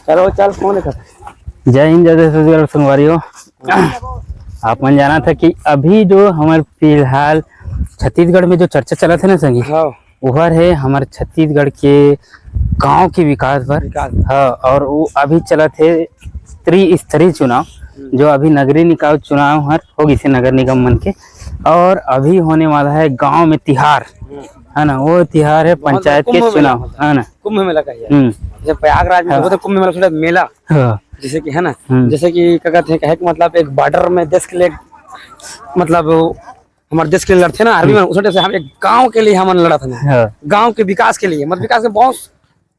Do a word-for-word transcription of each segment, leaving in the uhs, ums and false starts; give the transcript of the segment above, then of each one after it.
चलो, चल, फोन कर। जय हिंद, जय छत्तीसगढ़ संगवारी हो। आप मन जानत हे कि अभी जो हमर फिलहाल छत्तीसगढ़ में जो चर्चा चलत हे ना संगी, हाँ। ओहर हे हमर छत्तीसगढ़ के गांव के विकास बर। विकास। हाँ, और वो अभी चलत हे त्रिस्तरीय चुनाव, हम्म। जो अभी नगरीय निकाय चुनाव हर हो गिस हे नगर निगम मन के, और अभी होने वाला है गांव में तिहार, हम्म। है ना, वो तिहार है बहुत पंचायत के कुंभ मेला चुनाव, होता है। है ना। कुंभ मेला कहिए। हम्म। जैसे प्रयागराज में हाँ। होता है कुंभ मेला, छोटा मेला। हाँ। जैसे कि है ना, हम्म। जैसे कि क्या कहते हैं, कहे कि मतलब एक बॉर्डर में देश के लिए, मतलब हमारे देश के लिए लड़ते ना आर्मी हम्म। में, उस वजह से हम एक गांव के लिए हम लड़त हैं। हाँ। गांव के विकास के लिए, मतलब विकास में बहुत,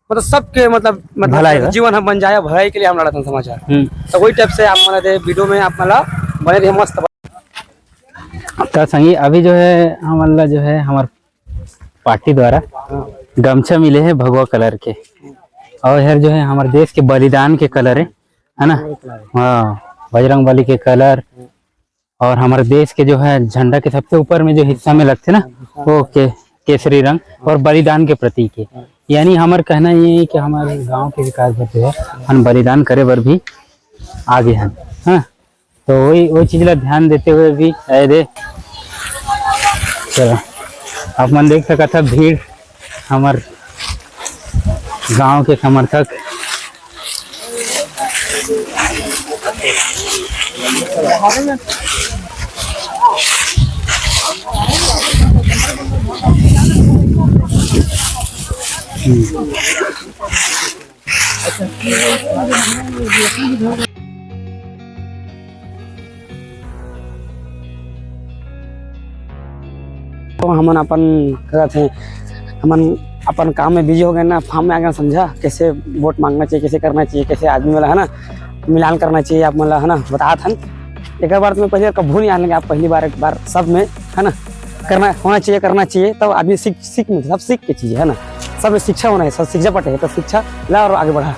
मतलब सबके मतलब, मतलब भलाई बा। जीवन हम बन जाए, भलाई के लिए हम लड़त हैं समाचार। हम्म। तो वही टाइप से आप मतलब वीडियो में आप मतलब बने रहिए, मस्त। तो संगी, अभी जो है हमन ला जो है हमार पार्टी द्वारा गमछा मिले है भगवा कलर के, और हर जो है हमारे देश के बलिदान के कलर है, है ना? हाँ, बजरंग बली के कलर और हमारे देश के जो है झंडा के सबसे ऊपर में जो हिस्सा में लगते ना, वो के, केसरी रंग और बलिदान के प्रतीक है। यानी हमार कहना ये है कि हमारे गांव के विकास बर जो है हम बलिदान करे बर भी आगे हैं। हाँ, तो वही, वही चीज ला ध्यान देते हुए भी आए दे। चलो, आप मन देख सकत ह भीड़ हमर गांव के समर्थक। हम्म। तो हमन अपन करत हैं, हमन अपन काम में बिजी हो गए ना, फार्म में आ गए, समझा कैसे वोट मांगना चाहिए, कैसे करना चाहिए, कैसे आदमी वाला है ना मिलान करना चाहिए, आप मन ला है ना बतात हन। एक बार तो मैं पहले कभू नहीं आने लगे, आप पहली बार एक बार सब में है ना करना होना चाहिए, करना चाहिए, तब आदमी सीख सीख मिलथे, सब सीख के चीज है ना, सब में शिक्षा होना है, सब शिक्षा पटे है, तो शिक्षा ला और आगे बढ़ा।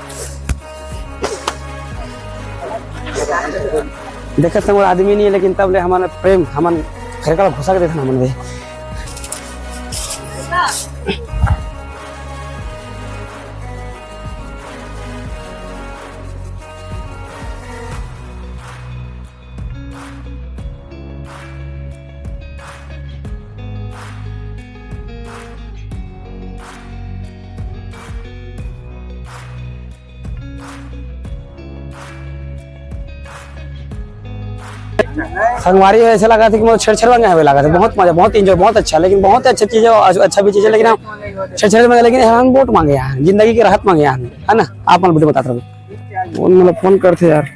देखत संग आदमी नहीं है, लेकिन तब ले हमन प्रेम, हमन खरका ला घुसा के देथन हमन दे। संगवारी हो, ऐसे लगा था कि मतलब छेरछेर बन गया हवे, लगा था बहुत मजा, बहुत एंजॉय, बहुत अच्छा, लेकिन बहुत अच्छा चीज है, अच्छा भी चीज है, लेकिन हम छेरछेर बन गया, लेकिन हम वोट मांगे यार, जिंदगी के राहत मांगे यार, है ना? आप मन वीडियो बतात रहो, फोन मतलब फोन करते यार।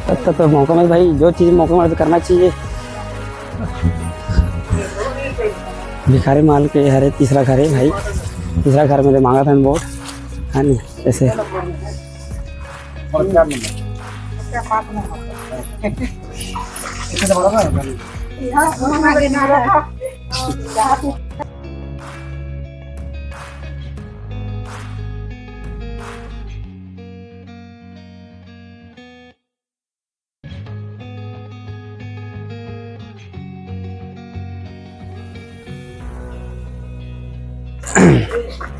तब तक तो मौका मिले भाई, जो चीज मौका मिले तो करना चाहिए। भिखारी माल के हरे तीसरा घर है भाई, तीसरा घर में मांगा था वोट, है नी? ऐसे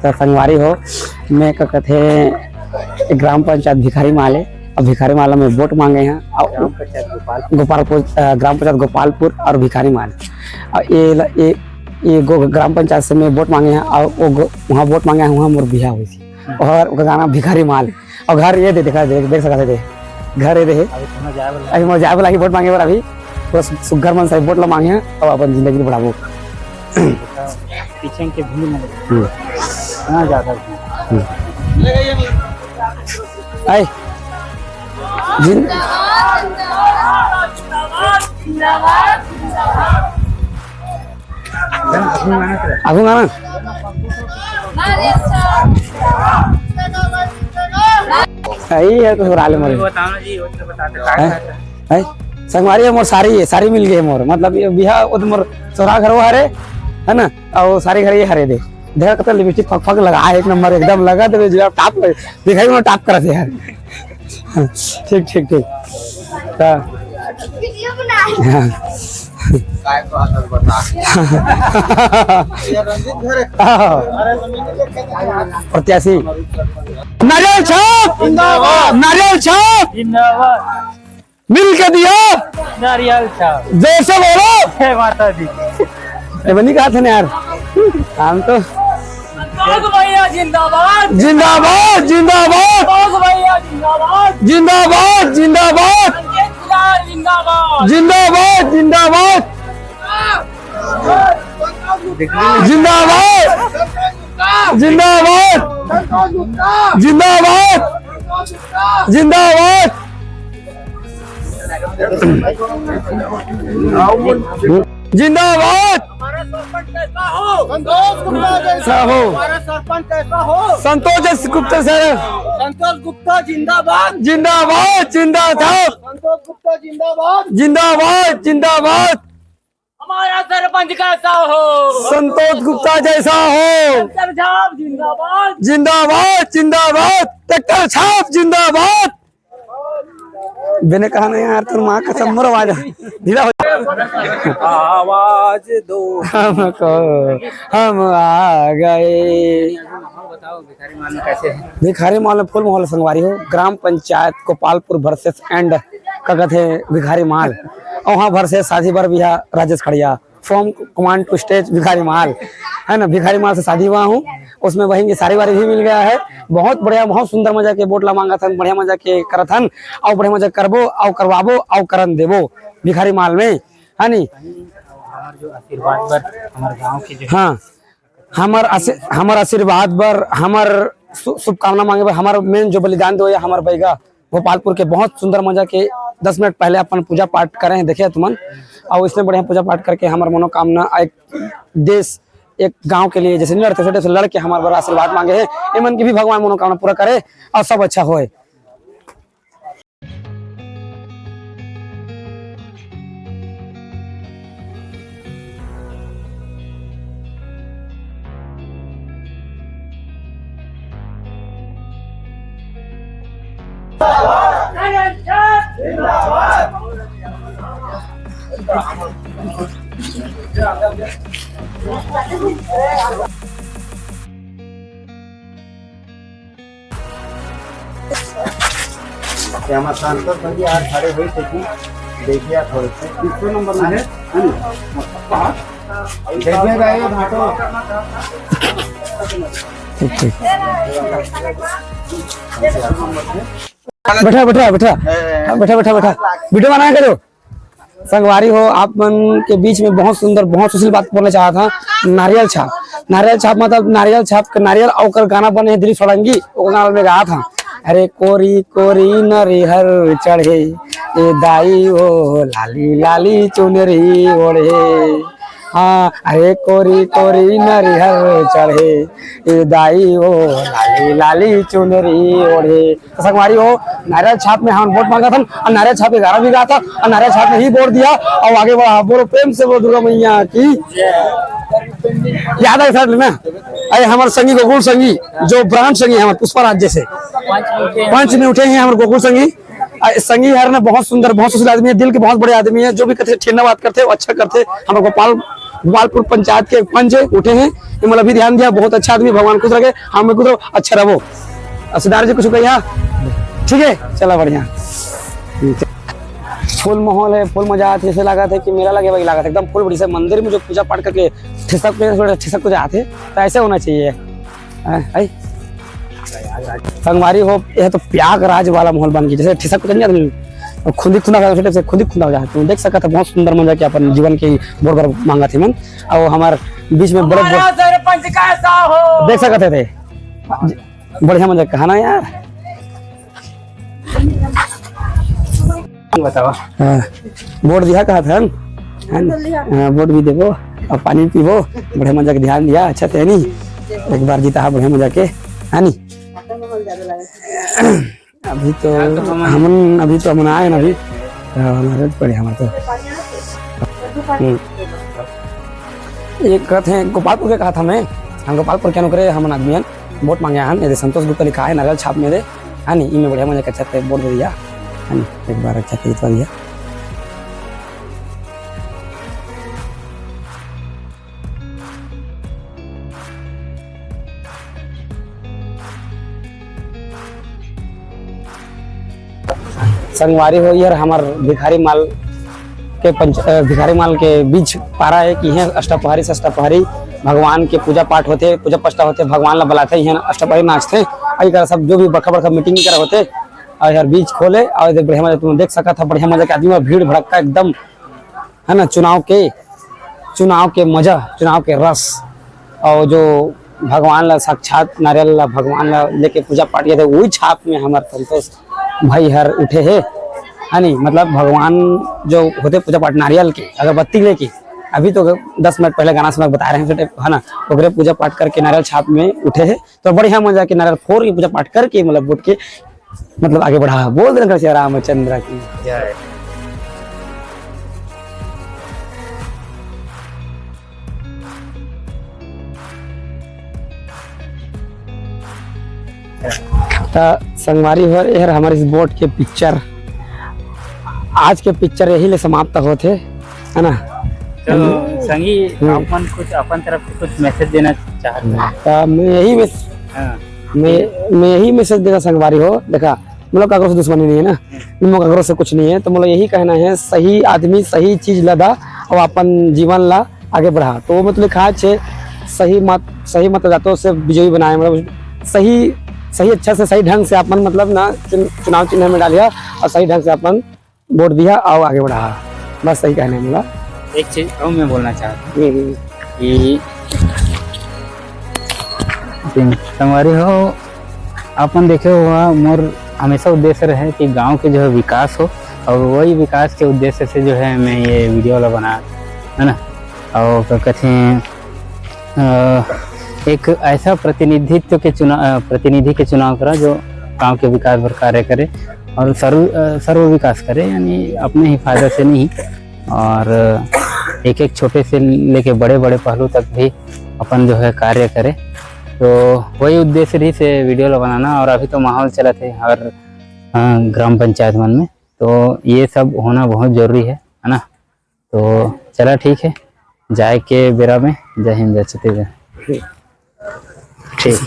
तो संगवारी हो, मैं का कथे ग्राम पंचायत भिखारी माल है, और भिखारी माल में वोट मांगे हैं, और ग्राम पंचायत गोपालपुर। गोपालपुर, अ, ग्राम पंचायत गोपालपुर और भिखारी माल, और ये ल-, ये, ये गो-, ग्राम पंचायत से मैं वोट मांगे हैं, और वो गो-, वहाँ वोट मांगे हैं, वहाँ मोर बिहा हुई थी, और ओकर गाना भिखारी माल। और घर ये दे, देखा, देख, देख सकत हे, दे। घर ये दे हे। अभी कहाँ जाए वाला? अभी मैं जाए वाला ही वोट मांगे बर अभी। पूरा सु-, सुग्घर मन से वोट ला मांगे हैं, अब अपन जिंदगी बढ़ाबो। पीछे के भीड़ में हम्म। कहाँ जाता है? हम्म। आए। जिन- आगू गाना। सही है तो सुराले मरे। बताओ ना जी, वो तो बताते हैं? हैं? संगवारी है मोर, सारी है, सारी मिल गई मोर, मतलब ये बिहा वो तो मोर सोरा घर वो हरे, है ना, और सारी घर ये हरे दे। देखा कतका लिपस्टिक फक फक लगा है, एक नंबर एकदम लगा दे, जो टॉप दिखाई में टॉप करत है यार। ठीक, ठीक, ठीक। हाँ। हाँ। प्रत्याशी। नारियल छाप। जिंदाबाद। नारियल छाप। जिंदाबाद। मिल के दिया। नारियल छाप। जोर से बोलो। जय माता दी। ये बनी कहा था ना यार, हम तो संतोष भैया जिंदाबाद। जिंदाबाद, जिंदाबाद। संतोष भैया जिंदाबाद। जिंदाबाद, जिंदाबाद। संकेत कुमार जिंदाबाद। जिंदाबाद, जिंदाबाद। जिंदाबाद, जिंदाबाद। जिंदाबाद। जिंदाबाद। जिंदाबाद। हमारा सरपंच कैसा हो? संतोष गुप्ता जैसा हो। हमारा सरपंच कैसा हो? संतोष गुप्ता सर। संतोष गुप्ता जिंदाबाद। जिंदाबाद, जिंदाबाद। संतोष गुप्ता जिंदाबाद। जिंदाबाद, जिंदाबाद। हमारा सरपंच कैसा हो? संतोष गुप्ता जैसा हो। ट्रैक्टर छाप जिंदाबाद। जिंदाबाद, जिंदाबाद। ट्रैक्टर छाप जिंदाबाद। बिने कहा नहीं यार, तुम माँ कसम मोर आवाज ढीला हो जा। आवाज दो हमको, हम आ गए। बताओ भिखारी माल में कैसे है? भिखारी माल में फुल माहौल संगवारी हो। ग्राम पंचायत गोपालपुर वर्सेस एंड का कहते हैं भिखारी माल, और वहाँ वर्सेस साथी बर भी है राजेश खड़िया। From command to stage भिखारी माल, है ना, भिखारी माल से शादी हुआ हूँ, उसमें बहिन के सारी वारी भी मिल गया है। बहुत बढ़िया, बहुत सुंदर मजा के बोट ला मांगा थन, बढ़िया मजा के करत हन, और बढ़िया मजा करबो, और करवाबो, और करन देबो भिखारी माल में, है नी? हमार जो आशीर्वाद बर हमार गांव के जो हाँ, हमर आशी-, हमर आशीर्वाद बर, हमर शु-, शुभकामना मांगे बर, हमर मेन जो बलिदान दे हमार बैगा गोपालपुर के, बहुत सुंदर मजा के दस मिनट पहले अपन पूजा पाठ करे हैं, देखे तुमन, और इसने बढ़िया पूजा पाठ करके हमार मनोकामना एक देश, एक गांव के लिए जैसे नहीं लड़ते, छोटे से लड़ के हमारे बड़ा आशीर्वाद मांगे हैं। एमन की भी भगवान मनोकामना पूरा करे और सब अच्छा होए। ये हमारे सांसद भैया आज खड़े हुए थे कि देखिए आप थोड़े से तीसरे नंबर में है, है ना? देखने गए हो भाटो। ठीक, ठीक। बैठा, बैठा, बैठा। हाँ, बैठा, बैठा, बैठा। वीडियो बनाया करो। संगवारी हो, आप मन के बीच में बहुत सुंदर, बहुत सुशील बात बोलना चाहा था। नारियल छाप, नारियल छाप मतलब नारियल छाप के नारियल, और ओकर गाना बने है दिलीप षडंगी, ओकर गाना में गाया था, "अरे कोरी कोरी नरिहर चढ़े, ए दाई ओ लाली लाली चुनरी ओढ़े।" हाँ, "अरे कोरी कोरी नरिहर चढ़े, ए दाई ओ लाली लाली चुनरी ओढ़े।" तो संगवारी हो, नारियल छाप में हम वोट मांगा था और नारियल छाप के गाना भी गाया था और नारियल छाप में ही वोट दिया और आगे बढ़ा। बोलो प्रेम से, बोलो दुर्गा मैया की। याद आए सर ना? अरे हमारे संगी गोकुल संगी, जो ब्रांड संगी है हमारे पुष्पा राज्य से, पंच में उठे हैं हमारे गोकुल संगी। आ, संगी हर ना बहुत सुंदर, बहुत सुशील आदमी है, दिल के बहुत बड़े आदमी है। जो भी करते, ठेना बात करते, वो अच्छा करते। हमारे गोपाल, गोपालपुर पंचायत के पंच उठे हैं, ये मतलब भी ध्यान दिया, बहुत अच्छा आदमी, भगवान खुश रखे, हम भी खुश रहो, अच्छा रहो। और सिद्धार्थ जी कुछ कहिया? ठीक है, चला बढ़िया। फुल माहौल है, फुल मजा आते, ऐसे लागत है कि मेला लगे वही लागत है, एकदम फुल बड़ी से मंदिर में जो पूजा पाठ करके ठिसक पे ठिसक को जाते, तो ऐसे होना चाहिए। हैं, हैं? संगवारी हो, यह तो प्रयागराज वाला माहौल बन गया, जैसे ठिसक कुचन जात नहीं, खुंदी खुंदा हो जात, छोटे से खुंदी खुंदा हो जात। तुम देख सकत हो, बहुत सुंदर मजा के अपन जीवन के बोर बर मांगत हे मन। और हमार बीच में बड़े हमारा सरपंच कैसा हो? देख सकत हे थे, बढ़िया मजा कहा ना यार। बताओ। हाँ, वोट दिया कहा था, है ना? हाँ, वोट भी देबो और पानी पीबो, बढ़िया मजा के ध्यान दिया, अच्छा थे नहीं, एक बार जीता है बढ़िया मजा के, है नहीं? अभी तो फिलहाल तो हमन हमन, अभी तो हमन आए ना, अभी, अ, हमारे पड़े हमारे तो। हम्म। ये कहत हे गोपालपुर के, कहा था मैं, हम गोपालपुर के अनुकरे हमन आदमी हन, वोट मांगे हन, ये दे संतोष गुप्ता लिखा है, नारियल छाप में दे, है नी, इमे बढ़िया मजा के अच्छा से वोट दे दिया, है नी, एक बार अच्छा से जितवा दिया। संगवारी हो, ये हर हमर भिखारी माल के पंच-, अ, भिखारी माल के बीच पारा है कि इहें अष्टपहरी सष्टपहरी भगवान के पूजा पाठ होथे, पूजा पचटा होथे, भगवान ला बलाथे, इहें अष्टपहरी नाचथे। अउ एकर सब जो भी बड़का बड़का मीटिंग कर होथे, अउ हर बीच खोले, अउ एदे बढ़िया मजा तुम देख सकत हो, बढ़िया मजा के आदमी, भीड़ भड़क्का एकदम, है ना, चुनाव के, चुनाव के मजा, चुनाव के रस, अउ जो भगवान ला साक्षात नारियल ला भगवान ला लेके पूजा पाठ किया था, वही छाप में हमर संतोष भाई हर उठे हे, है नी, मतलब भगवान जो होथे पूजा पाठ नारियल के अगरबत्ती लेके, अभी तो दस मिनट पहले गाना सुना के बता रहे हैं, है ना, ओकरे पूजा पाठ करके नारियल छाप में उठे हे, तो बढ़िया मजा के नारियल फोर के पूजा पाठ करके, मतलब वोट के, मतलब आगे बढ़ा, बोल देना श्री रामचंद्र की जय। त संगवारी हो, ये हर हमर इस वोट के पिक्चर, आज के पिक्चर यही ले समाप्त होथे, है ना? चलो संगी, हम्म। आप मन कुछ अपन तरफ से कुछ मैसेज देना चाहत हैं? त मैं यही मैस-, हाँ। मैं, मैं यही मैसेज देना संगवारी हो, देखा, मतलब काकरो से दुश्मनी नहीं है ना, मतलब काकरो से कुछ नहीं है, तो मतलब यही कहना है, सही आदमी सही चीज ला दा और अपन जीवन ला आगे बढ़ा। तो वो मतलब लिखा है, सही मत, सही मतदाताओं से विजयी बनाए, मतलब सही, सही अच्छा से सही ढंग से अपन मतलब ना चुन-, चुनाव चिन्ह में डालिया और सही ढंग से अपन वोट दिया और आगे बढ़ा। बस सही कहने वाला। एक चीज और मैं बोलना चाहता हूँ हम्म, हम्म। कि संगवारी हो, अपन देखे हुआ मोर हमेशा उद्देश्य रहे कि गांव के जो है विकास हो, और वही विकास के उद्देश्य से जो है मैं ये वीडियो ला बना, है ना। और का कहते हैं, अ, एक ऐसा प्रतिनिधित्व के चुनाव, अ, प्रतिनिधि के चुनाव करा जो गांव के विकास पर कार्य करे और सर्व, अ, सर्व विकास करे, यानी अपने ही फायदा से नहीं, और एक एक छोटे से लेके बड़े बड़े पहलू तक भी अपन जो है कार्य करे। तो वही उद्देश्य रही से वीडियो ला बनाना। और अभी तो माहौल चलत है हर, हाँ, ग्राम पंचायत मन में, तो ये सब होना बहुत जरूरी है, है ना? तो चला ठीक है, जाए के बेरा में जय हिंद, जय छत्तीसगढ़। ठीक।